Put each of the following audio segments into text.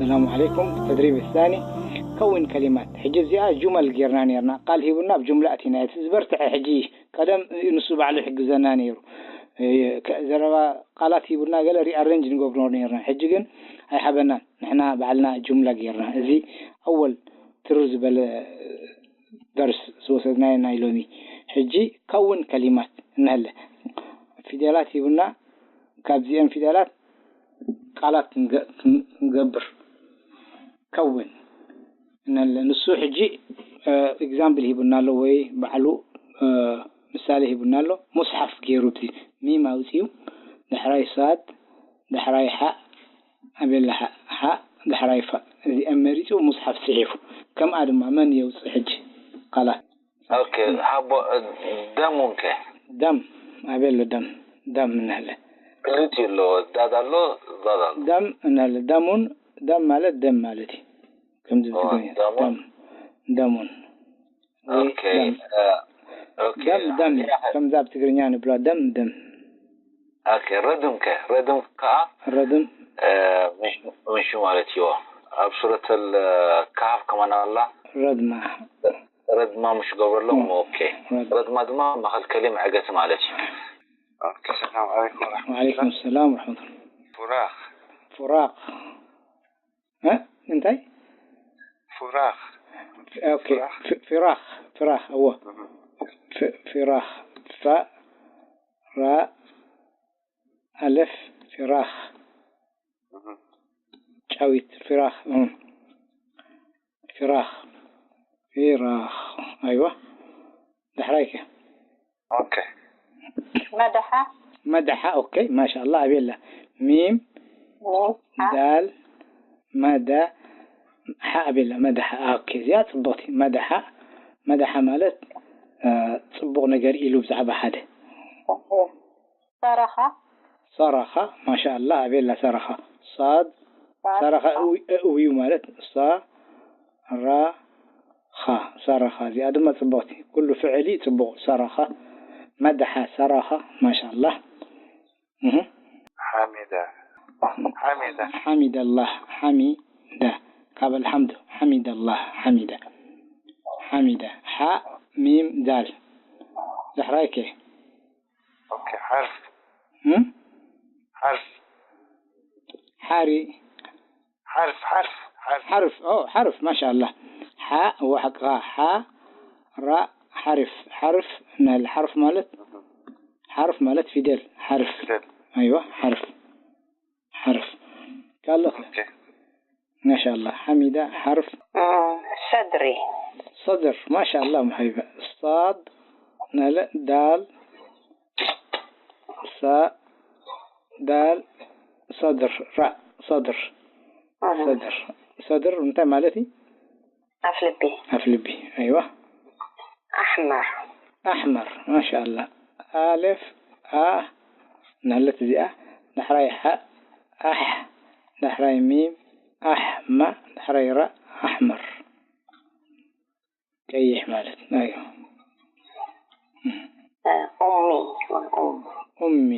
السلام عليكم. التدريب الثاني، كون كلمات. ሕጂ እዚኣ ጁመል ጌርና ኔርና። ቃል ሂቡና ኣብ ጁምላ ኣቲና። እቲ ዝበርትዐ ሕጂ ቀደም ንሱ ባዕሉ ይሕግዘና ነይሩ። እ፣ ከ-፣ ዘረባ ቃላት ሂቡና ገለ ሪኣሬንጅ ንገብሮ ነይርና። ሕጂ ግን ኣይሓበናን። ንሕና ባዕልና ጁምላ ጌርና። እዚ ኣወል ትርር ዝበለ ደርስ ዝወሰድናዮ ናይ ሎሚ። ሕጂ ከውን ከሊማት እንሀለ። ፊደላት ሂቡና፣ ካብዚአን ፊደላት ቃላት ክንገ-፣ ክንገብር። ከውን እንሀለ። ንሱ ሕጂ፣ እ፣ ኤግዛምፕል ሂቡና ኣሎ ወይ ባዕሉ፣ እ፣ ምሳሌ ሂቡና ኣሎ። ሙስሓፍ ገይሩ እቲ ሚም ኣውፂኡ፣ ዳሕራይ ሳድ፣ ዳሕራይ ሓእ፣ ኣቤላ ሓእ፣ ሓእ፣ ዳሕራይ ፋእ። እዚአን መሪፁ ሙስሓፍ ፅሒፉ። ከምኣ ድማ መን የውፅእ ሕጂ? ቃላት። ኦኬ፣ ሃቦ፣ ደሙን ከ? ደም፣ ኣቤሎ ደም፣ ደም እንሀለ። ክልቲኡ ኣሎ፣ ዳድ ኣሎ፣ ዛድ ኣሎ። ደም እንሀለ፣ ደሙን፣ ደም ማለት ደም ማለት እዩ። ከምዚ ኦ፣ ብትግርኛ፣ ደሙን? ደም፣ ደሙን። ወይ ኦኬ፣ ደም። እ፣ ኦኬ፣ ደም፣ ደም፣ ያ፣ ከምዛ ኣብ ትግርኛ ንብላ፣ ደም፣ ደም። ኦኬ፣ ረድም ከ? ረድም ከኣ፣ ረድም። እ፣ ምሽ-፣ ምሹ ማለት እዩ። ኣብ ሱረተል ካህፍ ከማን ኣላ። ረድማ። ረድማ ምሽ ገብረሎም፣ እ፣ ኦኬ። ረድማ። ረድማ ድማ መኸልከሊ መዕገቲ ማለት እዩ። ኦኬ፣ ሰላም ዓለይኩም ወረሕመቱላህ። ወዓለይኩም ሰላም ወረሕመቱላህ። ፉራኽ። ፉራቕ። እ? እንታይ? ፉራኽ። ኦኬ፣ ፉራኽ። ፊ-፣ ፊራኽ፣ ፊራኽ፣ እወ። እህ። ፊ-፣ ፊራኽ። ፋ፣ ራ፣ ኣለፍ፣ ፊራኽ። እህ። ጫዊት፣ ፊራኽ፣ እም። ፊራኽ። ፊራኽ። ኣይዋ። ዳሕራይ ከ? ኦኬ። መደሓ። መደሓ፣ ኦኬ፣ ማሻኣላ፣ ኣቤላ። ሚም፣ ሚም፣ ሓ። ዳል፣ መደ፣ ሓ፣ ኣቤላ፣ መደሓ፣ ኦኬ፣ እዚኣ ጽቡቕቲ። መደሓ፣ መደሓ ማለት፣ እ፣ ጽቡቕ ነገር ኢሉ ብዛዕባ ሓደ። ሰረኻ። ሰረኻ፣ ማሻኣላ፣ ኣቤላ፣ ሰረኻ። ሳድ፣ ሳድ፣ ሰረኻ፣ ሳ። እዊ-፣ እውዩ ማለት፣ ሳ፣ ራ፣ ኻ፣ ሰረኻ። እዚኣ ድማ ጽቡቕቲ። ኩሉ ፍዕል እዩ ጽቡቕ። ሰረኻ፣ መደሓ፣ ሰረኻ፣ ማሻኣላ። እህ። ሓሚዳ። ሓሚዳ። ሓሚደላህ፣ ሓሚዳ። ካብ ኣልሓምዱ፣ ሓሚደላህ፣ ሓሚዳ። ሓሚዳ። ሓ፣ ሚም፣ ዳል። ዳሕራይ ከ? ኦኬ፣ ሓርፍ። እም? ሓርፍ። ሓሪ። ሓርፍ፣ ሓርፍ፣ ሓርፍ። ሓርፍ፣ ኦ፣ ሓርፍ፣ ማሻኣላ። ሓ፣ እወ፣ ሓቅኻ። ሓ፣ ራ፣ ሓርፍ። ሓርፍ፣ ናል-፣ ሓርፍ ማለት፣ ሓርፍ ማለት ፊደል፣ ሓርፍ። ፊደል። ኣይዋ፣ ሓርፍ። ሓርፍ። ካልእ ኸ? ኦኬ። ማሻኣላ። ሓሚዳ፣ ሓርፍ። እም፣ ሰድሪ። ሰድር፣ ማሻኣላ፣ መሓቢባ። ሳድ፣ ናለ፣ ዳል፣ ሳ፣ ዳል፣ ሰድር፣ ራ፣ ሰድር። እህ። ሰድር። ሰድር እንታይ ማለት እዩ? ኣፍልቢ። ኣፍልቢ፣ ኣይዋ። ኣሕመር። ኣሕመር፣ ማሻኣላ። ኣሌፍ፣ ኣ፣ ናለት እዚኣ፣ ዳሕራይ ሓ፣ ኣሕ፣ ዳሕራይ ሚም፣ ኣሕማ፣ ዳሕራይ ራ፣ ኣሕመር። ቀይሕ ማለት፣ ኣይዋ። እ፣ ኡሚ፣ ኡሚ። ኡሚ።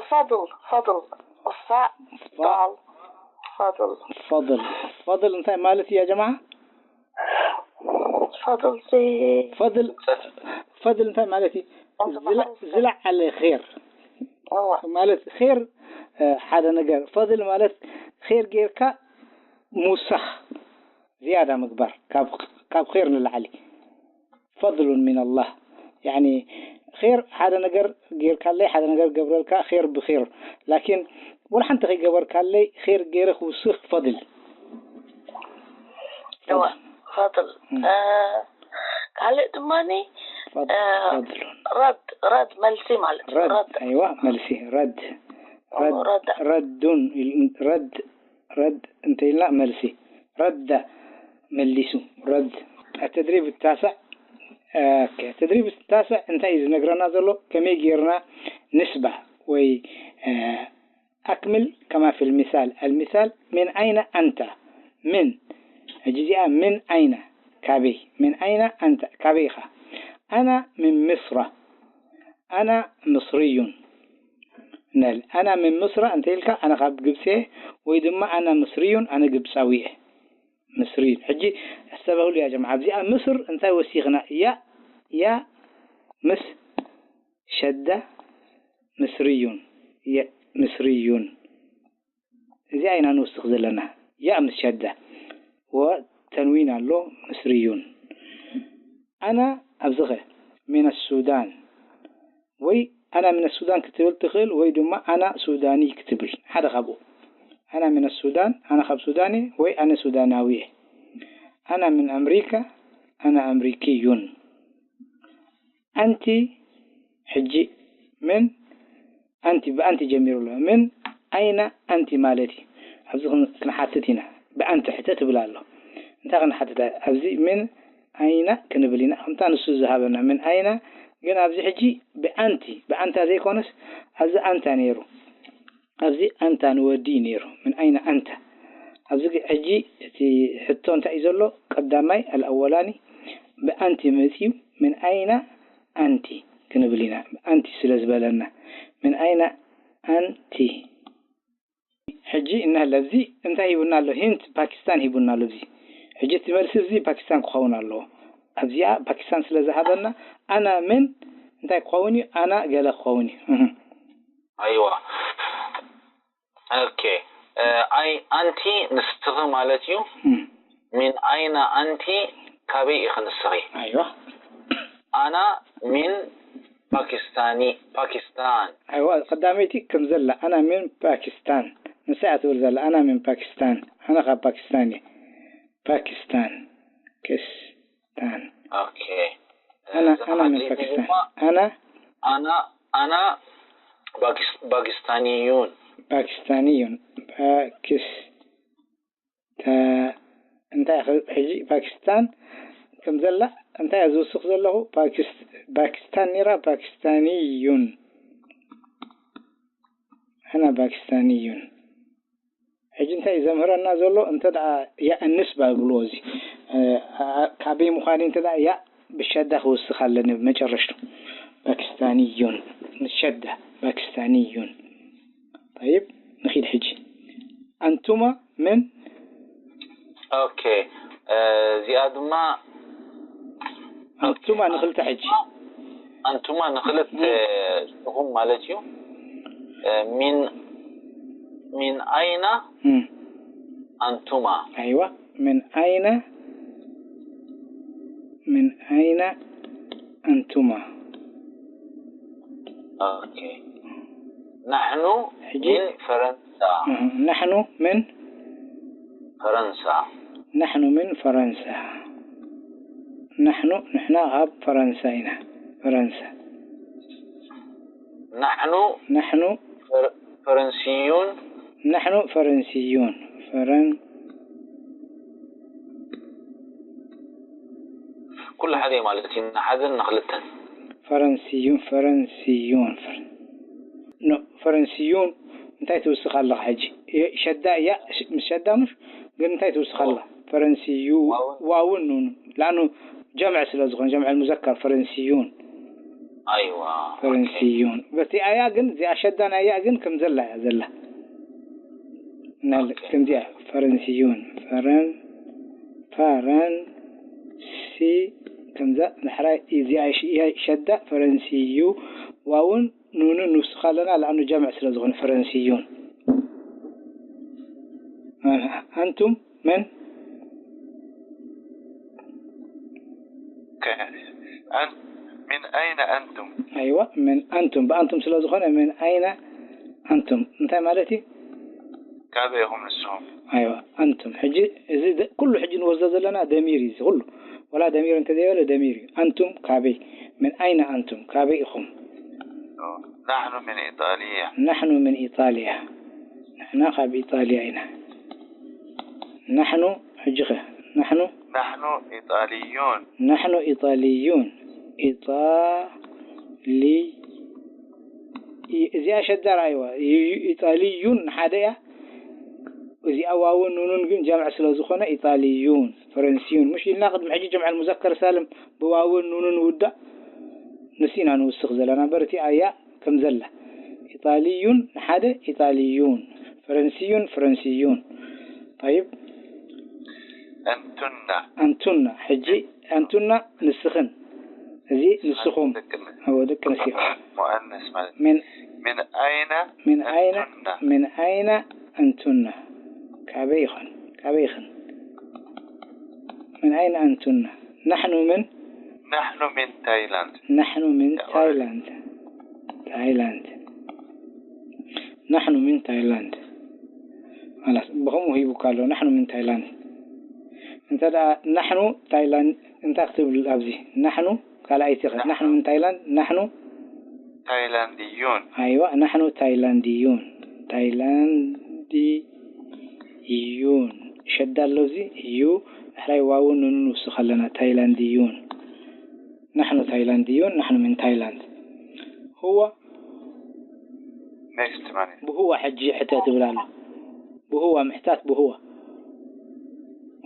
ፈድል፣ ፈድል፣ ፋ፣ ፋ፣ ዳል፣ ፈድል። ፈድል። ፈድል እንታይ ማለት እዩ ያ ጀማዓ? ፈድል ሲ ፈድል፣ ፈድል እንታይ ማለት እዩ? ዝላ-፣ ዝለዓለ ኼር። እዋ። ማለት ኼር፣ እ፣ ሓደ ነገር። ፈድል ማለት ኼር ጌርካ ምውሳኽ፣ ዝያዳ ምግባር፣ ካብ፣ ካብ ኼር ንላዕሊ። ፈድሉን ሚነላህ። ያዕኒ፣ ኼር ሓደ ነገር ጌርካለይ፣ ሓደ ነገር ገብረልካ፣ ኼር ብኼር። ላኪን፣ ወላ ሓንቲ ከይገበርካለይ፣ ኼር ገይረ ክውስኽ ፈድል። እዋ፣ ፈድል። እም። እ፣ ካልእ ድማኒ፣ ፈድ-፣ እ፣ ፈድሉን። ረድ፣ ረድ መልሲ ማለት እዩ። ረድ፣ ረድ። ኣይዋ፣ መልሲ፣ ረድ። እዎ፣ ረድ፣ ረድ። ረዱን ኢል-፣ ረድ፣ ረድ እንተ ኢልና መልሲ። ረደ፣ መሊሱ። ረድ። التدريب التاسع، ኦኬ፣ التدريب التاسع እንታይ እዩ ዝነግረና ዘሎ? ከመይ ጌርና ንስባ ወይ፣ እ፣ أكمل كما في المثال. المثال، من أين أنت؟ من። ሕጂ እዚኣ من أين؟ ካበይ? من أين أنت؟ ካበይ ኢኻ? أنا من مصر. أنا مصري. ንበል። ኣና ምን ምስራ እንተ ኢልካ ኣነ ካብ ግብፂ እየ፣ ወይ ድማ ኣና ምስርዩን ኣነ ግብፃዊ እየ። ምስርዩን። ሕጂ ሕሰበሉ ያ ጀምዓ፣ ኣብዚኣ ምስር እንታይ ወሲኽና? ያ፣ ያ ምስ ሸዳ ምስርዩን፣ የ ምስርዩን። እዚኣ ኢና ንውስኽ ዘለና። ያ ምስ ሸዳ ወተንዊን ኣሎ ምስርዩን። ኣና ኣብዚኸ ሚነ ሱዳን ወይ ኣና ሚነ ሱዳን ክትብል ትኽእል ወይ ድማ ኣና ሱዳኒ ክትብል ሓደ ካብኡ። ኣና ሚነ ሱዳን ኣነ ካብ ሱዳን እየ ወይ ኣነ ሱዳናዊ እየ። ኣና ምን ኣምሪካ ኣነ ኣምሪክዩን። ኣንቲ ሕጂ ምን ኣንቲ ብኣንቲ ጀሚሩ ኣሎ። ምን ኣይና ኣንቲ ማለት እዩ። ኣብዚ ክን- ክንሓትት ኢና። ብኣንቲ ሕተ ትብል ኣሎ። እንታይ ክንሓትት? ኣብዚ ምን ኣይና ክንብል ኢና። ከምታ ንሱ ዝሃበና ምን ኣይና ግን ኣብዚ ሕጂ ብኣንቲ ብኣንታ ዘይኮነስ ኣብዚ ኣንታ ነይሩ። ኣብዚ ኣንታ ንወዲ እዩ ነይሩ። ምን ኣይና ኣንታ ኣብዚ ሕጂ እቲ ሕቶ እንታይ እዩ ዘሎ? ቀዳማይ ኣልኣወላኒ ብኣንቲ መፅዩ ምን ኣይና ኣንቲ ክንብል ኢና። ኣንቲ ስለ ዝበለና ምን ኣይና ኣንቲ። ሕጂ እናሃለ ኣብዚ እንታይ ሂቡና ኣሎ? ሂንት ፓኪስታን ሂቡና ኣሎ። እዚ ሕጂ እቲ መልሲ እዚ ፓኪስታን ክኸውን ኣለዎ። ኣብዚኣ ፓኪስታን ስለ ዝሃበና ኣና ምን እንታይ ክኸውን እዩ? ኣና ገለ ክኸውን እዩ። እህ። ኣይዋ ኦኬ። ኣይ ኣንቲ ንስኺ ማለት እዩ። እም። ሚን ኣይና ኣንቲ ካበይ ኢኺ ንስኺ? ኣይዋ ኣና ሚን ፓኪስታኒ ፓኪስታን። ኣይዋ ቀዳመይቲ ከም ዘላ ኣና ሚን ፓኪስታን ንሳ እያ ትብል ዘላ ኣና ሚን ፓኪስታን ኣነ ካብ ፓኪስታን እየ። ፓኪስታን ክስታን ኦኬ። ኣና እዛ ኣና ሚን ሓንቲ ፓኪስታን ድማ ኣና ኣና ኣና ፓኪስ- ፓኪስታኒዩን። ፓኪስታንዩን ፓኪስታ እንታይ ኸ- ሕጂ ፓኪስታን ከም ዘላ እንታይ እየ ዝውስኽ ዘለኹ? ፓኪስ- ፓኪስታን ነይራ ፓኪስታንዩን ኣና ፓኪስታንዩን። ሕጂ እንታይ እዩ ዘምህረና ዘሎ? እንተ ደኣ ያእ ንስባ ይብልዎ እዚ እ፣ ኣ- ካበይ ምዃነይ እንተ ደኣ ያእ ብሸዳ ክውስኽ ኣለኒ መጨረሽቱ ፓኪስታንዩን ንሸዳ ፓኪስታንዩን። طيب ንኺድ ሕጂ ኣንቱማ ምን ኦኬ። እዚኣ ድማ ኣንቱማ ንኽልተ ሕጂ ኣንቱማ ንኽልተ ንኹም ማለት እዩ። ሚን ሚን ኣይና እም፣ ኣንቱማ። ኣይዋ ምን ኣይነ ምን ኣይነ ኣንቱማ ኦኬ። ናሕኑ ሕጂ ሚን ፈረንሳ። እህ፣ ናሕኑ ምን ፈረንሳ። ናሕኑ ምን ፈረንሳ ናሕኑ ንሕና ካብ ፈረንሳ ኢና። ፈረንሳ ናሕኑ ናሕኑ ፈረ- ፈረንስዩን። ናሕኑ ፈረንስዩን ፈረን ኩሉ ሓደ ማለት እዩ። ንሓደን ንክልተን። ፈረንስዩን ፈረንስዩን ፈረን- ኖ ፈረንስዩን እንታይ ትውስኽ ኣለኻ ሕጂ? የ- ሸዳ እያ ሽ- ምስ ሸዳ ምሽ ግን እንታይ ትውስኽ ኣለኻ? ፈረንስዩ ዋውን ኑን ላኑ ጀምዕ ስለ ዝኾነ ጀምዕ ሙዘከር ፈረንስዩን ኣይዋ ፈረንስዩን በቲ ኣያ ግን እዚኣ ሸዳ ናይ ኣያ ግን ከም ዘላ እያ ዘላ። ናል- ከምዚኣ ፈረንስዩን ፈረን ፈረንሲ ከምዛ ዳሕራይ እዚኣ ሽ- እያ ሸዳ ፈረንስዩ ዋውን ኑንን ንውስኻ ኣለና ለኣኑ ጀምዕ ስለ ዝኾነ ፈረንስዩን ኣንቱም መን ሚን ኣይነ ኣንቱም ኣይዋ ምን ኣንቱም ብኣንቱም ስለ ዝኾነ ምን ኣይነ ኣንቱም እንታይ ማለት እዩ? ካበይ ኢኹም ንስኹም ኣይዋ ኣንቱም ሕጂ እዚ ደ- ኩሉ ሕጂ ንወስዶ ዘለና ደሚር እዩ እዚ ኩሉ ወላ ደሚር እንተዘይበለ ደሚር እዩ ኣንቱም ካበይ ምን ኣይነ ኣንቱም ካበይ ኢኹም ናሕኑ ምን ኢጣልያ ናሕኑ ምን ኢጣልያ ንሕና ካብ ኢጣልያ ኢና ናሕኑ ሕጂ ኸ ናሕኑ ናሕኑ ኢጣልዩን ናሕኑ ኢጣልዩን ኢጣሊ እዚኣ ሸዳ ረኣይዋ ኢጣልዩን ሓደ እያ እዚኣ ዋውን ኑኑን ግን ጀምዕ ስለ ዝኾነ ኢጣልዩን ፈረንስዩን ምሽ ኢልና ቅድሚ ሕጂ ጀምዕ ሙዘከር ሳልም ብዋውን ኑኑን ውዳእ ንስ ኢና ንውስኽ ዘለና በርቲ ኣያ ከም ዘላ ኢጣልዩን ንሓደ፣ ኢጣልዩን። ፈረንስዩን፣ ፈረንስዩን። ጠይብ። أنتن ኣንቱና። ሕጂ ኣንቱና ንስኽን። እዚ ንስኹም። ትክክል። እዎ፣ ደቂ ኣንስትዮ። مؤنث ማለት ምን من أين ምን ኣይነ أنتن ምን ኣይነ ኣንቱና። ካበይ ይኾን? ካበይ ይኽን? ምን ኣይነ ኣንቱና? ናሕኑ ምን نحن من تايلاند ናሕኑ ምን ታይላንድ። ታይላንድ። ናሕኑ ምን ታይላንድ። ላስ ብኸምኡ ሂቡካ ኣሎ። ናሕኑ ምን ታይላንድ። እንተ ደኣ ናሕኑ ታይላንድ እንታይ ክትብል ኣብዚ? ናሕኑ ካልኣይቲ ኸ? ናሕኑ ምን ታይላንድ። ናሕኑ تايلانديون ኣይዋ ናሕኑ ታይላንድዩን። ታይላንድዩን። ሸዳ ኣሎ እዚ እዩ። ድሕራይ ዋውን ኑንን ንውስኽ ኣለና። ታይላንድዩን። ናሕኑ ታይላንድዩን። ናሕኑ ምን ታይላንድ። هو next ማለት ብህዋ ሕጂ ሕተት ትብል ኣሎ። ብህዋ ምሕታት ብህዋ።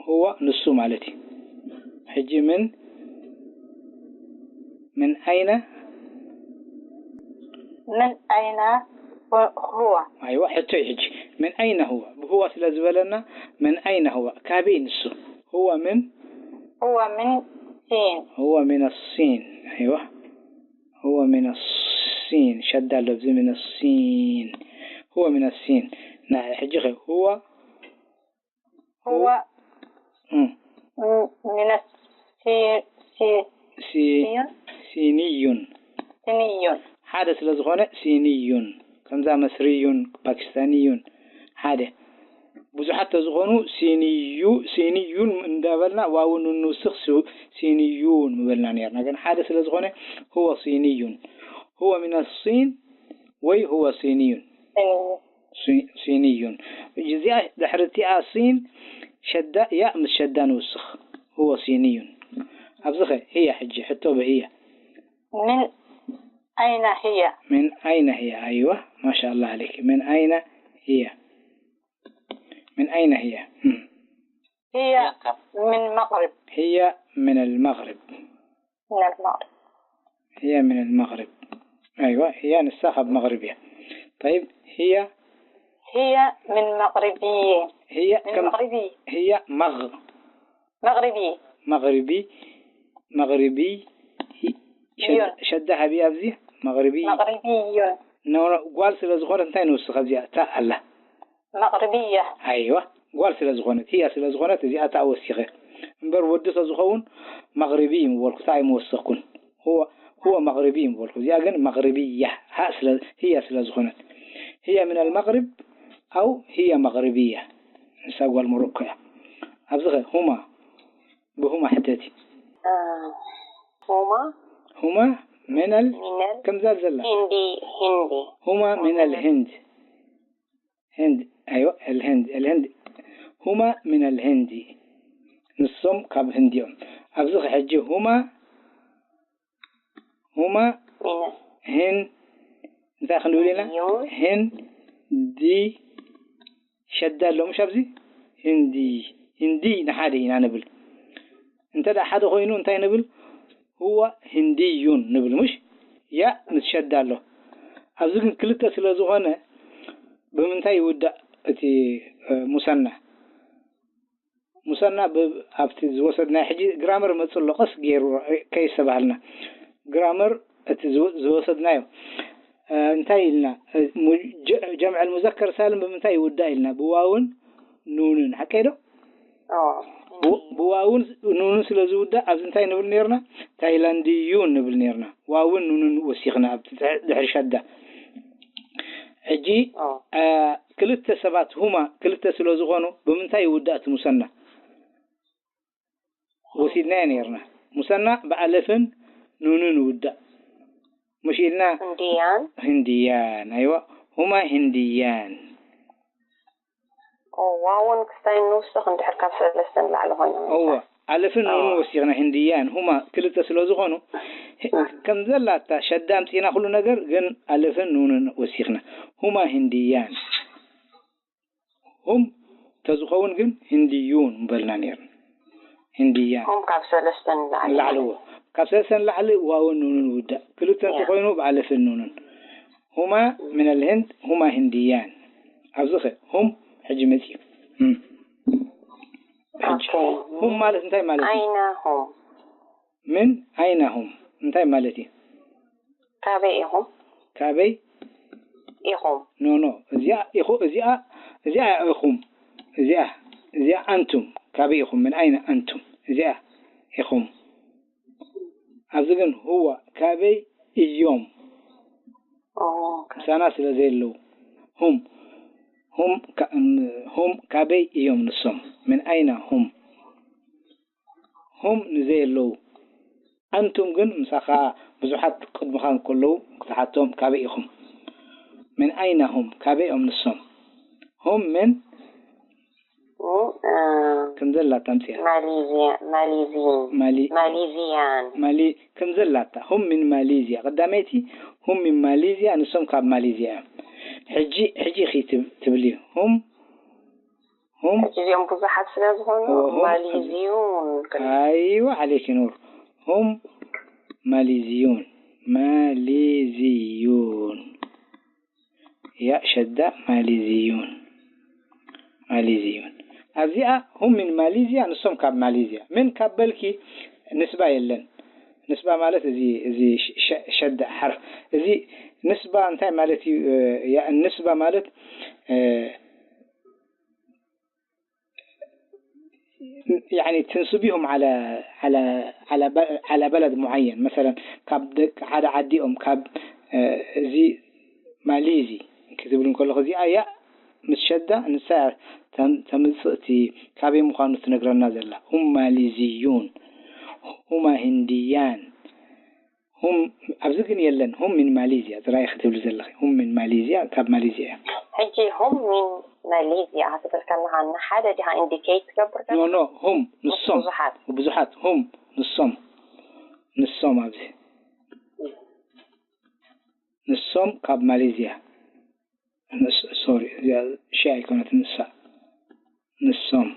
ህዋ ንሱ ማለት እዩ። ሕጂ ምን ምን ኣይነ من أين هو؟ ኣይዋ ሕቶ እዩ። ሕጂ ምን ኣይነ ህዋ ብህዋ ስለ ዝበለና ምን ኣይነ ህዋ ካበይ ንሱ? هو ምን هو من الصين. هو من الصين. ኣይዋ هو من الصين. ሸዳ ኣሎ ኣብዚ من الصين. هو من الصين. ና ሕጂ ኸ هو هو እም፣ م- من الصين. ሲ- ሲንዩን صيني. ሓደ ስለ ዝኾነ ሲንዩን። ከምዛ መስርዩን ፓኪስታንዩን ሓደ ብዙሓት ተዝኾኑ ሲንዩ ሲንዩን እንዳበልና ዋውን ንውስኽ ሱ- ሲንዩን ምበልና ነርና። ግን ሓደ ስለ ዝኾነ هو صيني. هو من الصين ወይ هو صيني. صيني. ሲ- ሲንዩን። እዚኣ ድሕሪ እቲኣ ሲን ሸዳ ያ ምስ ሸዳ ንውስኽ። هو صيني. ኣብዚ ኸ هي ሕጂ ሕቶ ብህየ من أين هي؟ من أين هي؟ أيوة، ما شاء الله عليك. من أين هي؟ من أين هي؟ مم. هي من المغرب. هي من المغرب. من المغرب. هي من المغرب. أيوة، هي ንሳ ካብ መቕሪብ እያ። طيب، هي هي من مغربيين. هي من كم مغربي. هي مغ مغربي. مغربي مغربي ሸ- يون. ሸዳ ሃቢ ኣብዚ መቕሪቢ مغربيون. ኖ ኖ፣ ጓል ስለ ዝኾነት እንታይ ንውስኽ ኣብዚኣ እታ ኣላ مغربية. ኣይዋ ጓል ስለ ዝኾነት ህያ ስለ ዝኾነት እዚኣ እታ ወሲኸ እምበር ወዲ ተዝኸውን መቕሪቢ እዩ ምበልኩ እታ ኣይምወሰኽኩን هو هو مغربي ምበልኩ እዚኣ ግን መቕሪብያ ሃ ስለ ህያ ስለ ዝኾነት هي من المغرب أو هي مغربية ንሳ ጓል ሞሮኮ እያ ኣብዚ ኸ هما ብهما ሕተቲ آه، هما هما من ال من ከምዛ ዘላ الهندي. هندي. هما من الهند هند أيوة الهند الهند هما من الهند ንሶም ካብ ህንድ እዮም ኣብዚ ኸ ሕጂ هما هما من هن እንታይ ክንብል ኢና الهنديون. ህንዲ ሸዳ ኣሎ ምሽ ኣብዚ ህንዲ ህንዲ ንሓደ ኢና ንብል እንተ ደኣ ሓደ ኮይኑ እንታይ ንብል هو هندي ንብል ምሽ ያ ምስ ሸዳ ኣሎ ኣብዚ ግን ክልተ ስለ ዝኾነ ብምንታይ ይውዳእ እቲ እ፣ ሙሰና ሙሰና ብ- ኣብቲ ዝወሰድናዮ ሕጂ ግራመር መፅእ ኣሎ ቀስ ገይሩ ከይስተባሃልና ግራመር እቲ ዝወ- ዝወሰድናዮ እ፣ እንታይ ኢልና እ፣ ሙ- ጀ- ጀምዐል ሙዘከር ሳልም ብምንታይ ይውዳእ ኢልና ብዋውን ኑንን ሓቀይ ዶ آه. ብ- ብዋውን ኑንን ስለ ዝውዳእ ኣብዚ እንታይ ንብል ነርና ታይላንድዩ ንብል ነርና ዋውን ኑንን ወሲኽና ኣብ ድሕሪ ሸዳ ሕጂ آه. እ፣ ክልተ ሰባት هما ክልተ ስለ ዝኾኑ ብምንታይ ይውዳእ እቲ ሙሰና ወሲድናዮ ነርና ሙሰና ብኣለፍን ኑንን ይውዳእ مش إلنا هنديان. هنديان أيوة هما هنديان واون ክስታይ ንውስኽ እንድሕር ካብ ሰለስተ ንላዕሊ ኮይኖም እወ ኣለፍን ኑን እወ። ወሲኽና ህንድያን هما ክልተ ስለ ዝኾኑ ከም ዘላታ ሸዳ ኣምፂና ኩሉ ነገር ግን ኣለፍን ኑንን ወሲኽና هما هنديان هم ተዝኸውን ግን ህንድዩን ምበልና ነርና ህንድያን هم ካብ ሰለስተ ንላዕሊ ላዕሊ እወ ካብ ሰለስተ ንላዕሊ ዋውን ኑንን ውዳእ ክልተ እንተኮይኑ ብኣለፍን ኑንን هما من الهند، هما هنديان. ኣብዚ ኸ هم ሕጂ መጺኡ። እም። ሕጂ ኦኬ። هم ማለት እንታይ ማለት እዩ? أين هم؟ من أين هم እንታይ ማለት እዩ? ካበይ ኢኹም? ካበይ? ኢኹም። ኖ ኖ፣ እዚኣ ኢኹ እዚኣ እዚኣ ኢኹም እዚኣ እዚኣ ኣንቱም ካበይ ኢኹም? من أين أنتم እዚኣ ኢኹም። ኣብዚ ግን هو ካበይ እዮም? ኦኬ። ምሳና ስለ ዘየለዉ هم هم ካ- هم ካበይ እዮም ንሶም? من أين هم هم ንዘየለዉ ኣንቱም ግን ምሳኻ ብዙሓት ቅድምኻ እንከለዉ ክትሓቶም ካበይ ኢኹም? من أين هم ካበይ እዮም ንሶም? هم من እ፣ እ፣ ከም ዘላታ ኣምፅያ ማሊዝያ ማሊዝያን ማሊ- ማሊዝያን ማሊ ከም ዘላታ هم من ماليزيا ቀዳመይቲ هم من ماليزيا ንሶም ካብ ማሊዝያ እዮም። ሕጂ ሕጂ ኢኺ ትብ- ትብሊ هم هم ሕጂ እዚኦም ብዙሓት ስለ ዝኾኑ እዎ፣ هم ማሊዝዩን أيوة عليك نور هم ماليزيون ماليزيون يا شدة ماليزيون ماليزيون ኣብዚኣ هم من ماليزيا ንሶም ካብ ማሊዝያ من ካብ በልኪ ንስባ የለን። ንስባ ማለት እዚ እዚ ሸ- ሸ- ሸደ ሓርፍ እዚ ንስባ እንታይ ማለት እዩ? ያ- ንስባ ማለት يعني تنسبيهم على على على ب- على بلد معين مثلا ካብ ደቂ ሓደ ዓዲ እዮም ካብ እዚ ማሊዚ ክትብል እንከለኹ እዚኣ ያ ምስ ሸዳ ንሳ እያ ተምፅእ እቲ ካበይ ምዃኑ ትነግረና ዘላ هم ماليزيون هم هنديان هم ኣብዚ ግን የለን هم من ماليزيا ጥራይ ክትብሊ ዘለኺ هم من ماليزيا ካብ ማሊዝያ እዮም ሕጂ هم من ماليزيا ክትብል ከለኻ ንሓደ ዲኻ ኢንዲኬት ትገብር ኖ ኖ هم ንሶም ብዙሓት ብዙሓት هم ንሶም ንሶም ኣብዚ ንሶም ካብ ማሊዝያ ንስ- ሶሪ እዚኣ ሺ ኣይኮነትን ንሳ ንሶም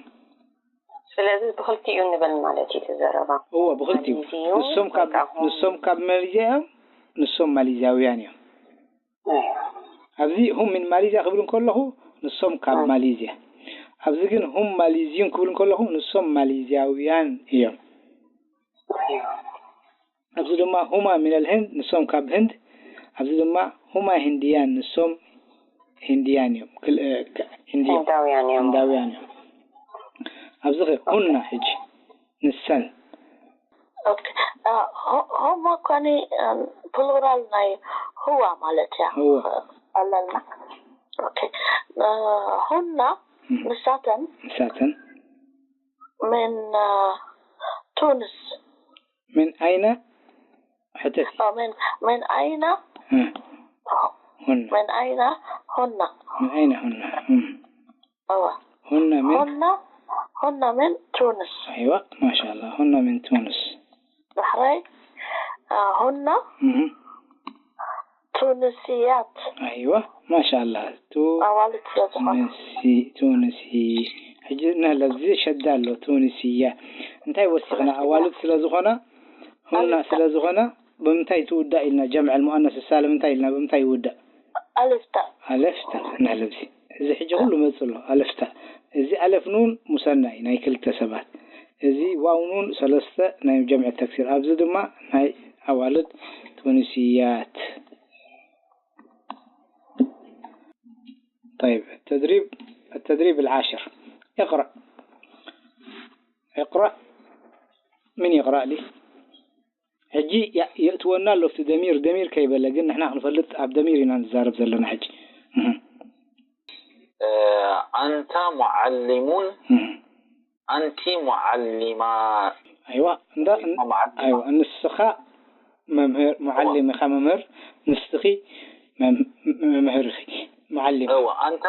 ስለዚ ብክልቲኡ ንበል ማለት እዩ እቲ ዘረባ እዎ ብክልቲኡ ማሊዝዩ ንሶም ካብ ወይ ከዓ هم ንሶም ካብ ማሊዝያ እዮም ንሶም ማሊዝያውያን እዮም ኣብዚ هم من ماليزيا ክብል እንከለኹ ንሶም ካብ ማሊዝያ ኣብዚ ግን هم ماليزيون ክብል እንከለኹ ንሶም ማሊዝያውያን እዮም ኣብዚ ድማ هما من الهند ንሶም ካብ ህንድ ኣብዚ ድማ هم هنديان ንሶም ሂንድያን እዮም ክል- እ፣ ክ- ሂንዲ እዮም ህንዳውያን እዮም ህንዳውያን እዮም ኣብዚ ኸ هن ሕጂ ንሰን ኦኬ። እ፣ ሁ- هم እኮ ኒ ፕሉራል ናይ هو ማለት እያ هو ኣለና። ኦኬ። እ፣ هن ንሳተን ንሳተን من እ፣ ቱንስ من أين ሕተቲ እ፣ من من أين እ፣ هن من أين هن من أين هن እ፣ أيوة هن من هن هن من تونس أيوة ما شاء الله هن من تونس ዳሕራይ እ፣ هن እህ፣ تونسيات أيوة ما شاء الله تو ኣዋልድ ስለ ዝኾነ ቱንሲ ቱንሲ ሕጂ ንህለዚ ሸዳ ኣሎ ቱንስያ እንታይ ወሲኽና ኣዋልድ ስለ ዝኾና هن ስለ ዝኾና ብምንታይ ትውዳእ ኢልና ጀምዕ المؤنث السالم እንታይ ኢልና ብምንታይ ይውዳእ ኣልፍታ ኣለፍታ ንህለዚ እዚ ሕጂ ኩሉ መፅእ ኣሎ ኣለፍታ እዚ ኣለፍ ኑን ሙሰና እዩ ናይ ክልተ ሰባት እዚ ዋው ኑን ሰለስተ ናይ ጀምዕ ተክሲር ኣብዚ ድማ ናይ ኣዋልድ ቱንስያት طيب التدريب التدريب العاشر اقرأ اقرأ من يقرأ لي ሕጂ ያ- የእትወና ኣሎ ኣብቲ ደሚር ደሚር ከይበለ ግን ንሕና ክንፈልጥ ኣብ ደሚር ኢና ንዛረብ ዘለና ሕጂ እህ። أنت معلم እህ። أنت معلمة ኣይዋ እንዳ እን- معلمة ኣይዋ ንስኻ መምህር ሙዓሊም ኢኻ መምህር ንስኺ መም- መምህር ኢኺ ሙዓሊም እወ ኣንታ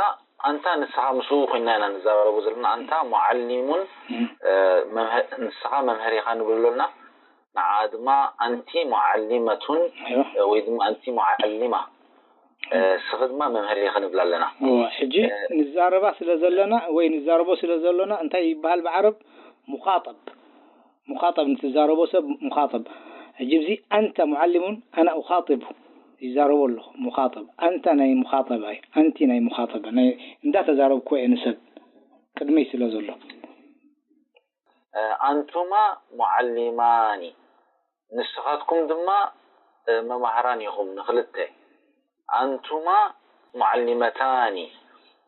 ኣንታ ንስኻ ምስኡ ኮይና ኢና ንዛረቡ ዘለና ኣንታ ሙዓሊሙን እህ። እ፣ መምህ- ንስኻ መምህር ኢኻ ንብል ኣለና ንዓ ድማ ኣንቲ ሙዓሊመቱን ኣይዋ እ፣ ወይ ድማ ኣንቲ ሙዓሊማ እ፣ ንስኺ ድማ መምህር ኢኺ ንብል ኣለና እወ፣ ሕጂ ንዛረባ ስለ ዘለና ወይ ንዛረቦ ስለ ዘሎና እንታይ ይበሃል ብዓረብ ሙኻጠብ ሙኻጠብ ንትዛረቦ ሰብ ሙኻጠብ ሕጂ እዚ ኣንተ ሙዓሊሙን ኣና ኡኻጢቡ ይዛረቡ ኣለኹ። ሙኻጠብ ኣንታ ናይ ሙኻጠባ እዩ። ኣንቲ ናይ ሙኻጠባ ናይ እንዳተዛረብኩ እየ ንሰብ ቅድመይ ስለ ዘሎ። ኣንቱማ ሙዓሊማኒ፣ ንስኻትኩም ድማ መማህራን ኢኹም። ንኽልተ። ኣንቱማ ሙዓሊመታኒ፣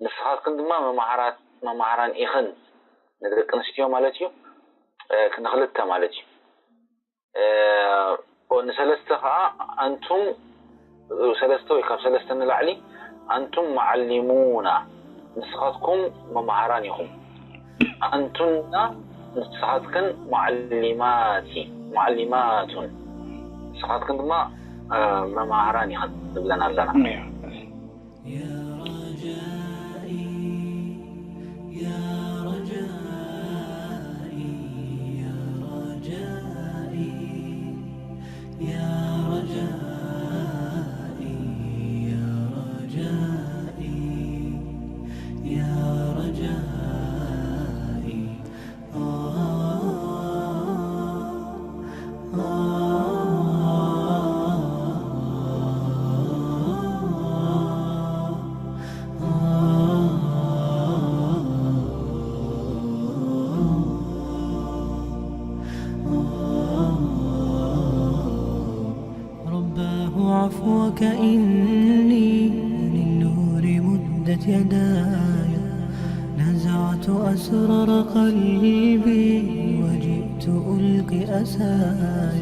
ንስኻትክን ድማ መማህራት መማህራን ኢኽን። ንደቂ ኣንስትዮ ማለት እዩ። ንኽልተ ማለት እዩ። ንሰለስተ ከዓ ኣንቱም፣ ሰለስተ ወይ ካብ ሰለስተ ንላዕሊ። ኣንቱም ሙዓሊሙና፣ ንስኻትኩም መማህራን ኢኹም። ኣንቱና፣ ንስኻትክን ሙዓሊማቲ ሙዓሊማቱን፣ ንስኻትክን ድማ መማህራን ኢኽን ትብለና ኣለና። رباه عفوك إني للنور مدت يداي، نزعت أسرار قلبي وجئت ألقي أساي.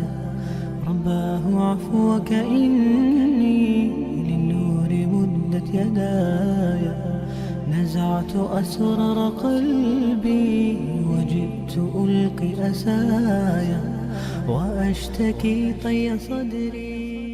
رباه عفوك إني للنور مدت يداي، نزعت أسرار قلبي وجئت ألقي أساي، وأشتكي طي صدري.